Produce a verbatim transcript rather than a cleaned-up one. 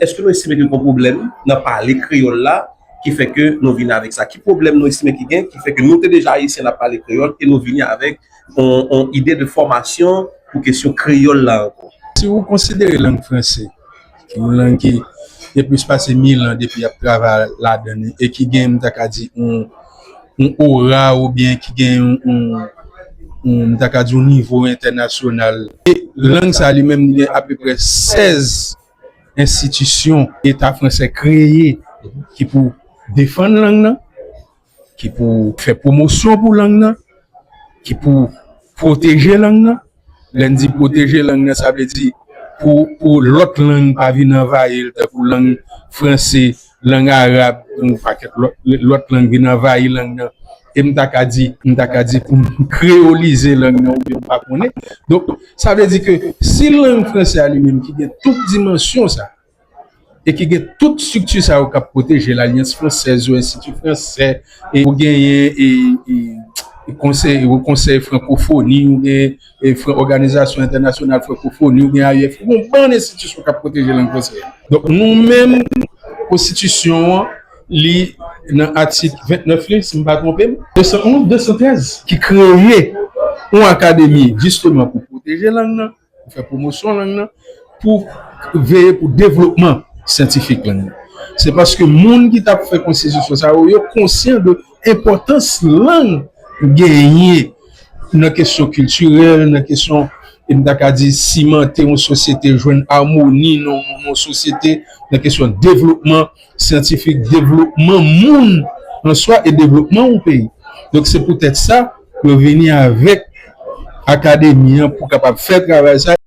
Èske nou estime ke gen yon pwoblèm nan pale kreyòl la ki fè ke nou vini avèk sa? Ki pwoblèm nou estime ki gen ki fè ke nou te deja ayisyen n ap pale kreyòl e nou vini avèk yon, yon ide de fòmasyon pou kesyon kreyòl la ankò? Si ou konsidere lang franse, ki yon lang ki gen plis pase mil an depi y ap travay ladan li e ki gen, m ta ka di, yon, yon ora oubyen ki gen yon, yon, yon, m ta ka di, yon nivo entènasyonal. E lang sa li menm, li gen apeprè sèz enstitisyon Eta fransè kreye ki pou defann lang nan, ki pou fè pwomosyon pou lang nan, ki pou pwoteje lang nan. Lè n di pwoteje lang nan, sa vle di pou, pou lòt lang pa vin anvayi l, tankou lang franse, lang arab, yon pakèt lòt, lòt lang vin anvayi lang nan. E m ta ka di, m ta ka di pou n kreyolize lang nan, oubyen m pa konnen. Donk, sa vle di ke si lang franse a li menm ki gen tout dimansyon sa, e ki gen tout estrikti sa yo k ap pwoteje l, Alyans Fransèz yo, Enstiti Fransè, e ou genyen e, e, e konsèy, ou konsèy frankofoni, ou genyen e fran, òganizasyon entènasyonal frankofoni, ou genyen A E F, ou gen yon bann enstitisyon k ap pwoteje lang franse a. Donk, nou menm, konstitisyon an, li nan atik vennèf li, si m pa twonpe m, de san onz, de san trèz, ki kreye yon akademi, jisteman, pou pwoteje lang nan, pou fè pwomosyon lang nan, pou veye pou devlopman syantifik lang nan. Se paske moun ki t ap fè konstitisyon sa yo, yo konsyan de enpòtans lang genyen nan kesyon kiltirèl, nan kesyon, e m ta ka di, simante yon sosyete, jwenn amoni nan yon sosyete, nan kesyon devlopman syantifik, devlopman moun an swa e devlopman yon peyi. Donk, se poutèt sa, yo vini avèk akademi an pou kapab fè travay sa.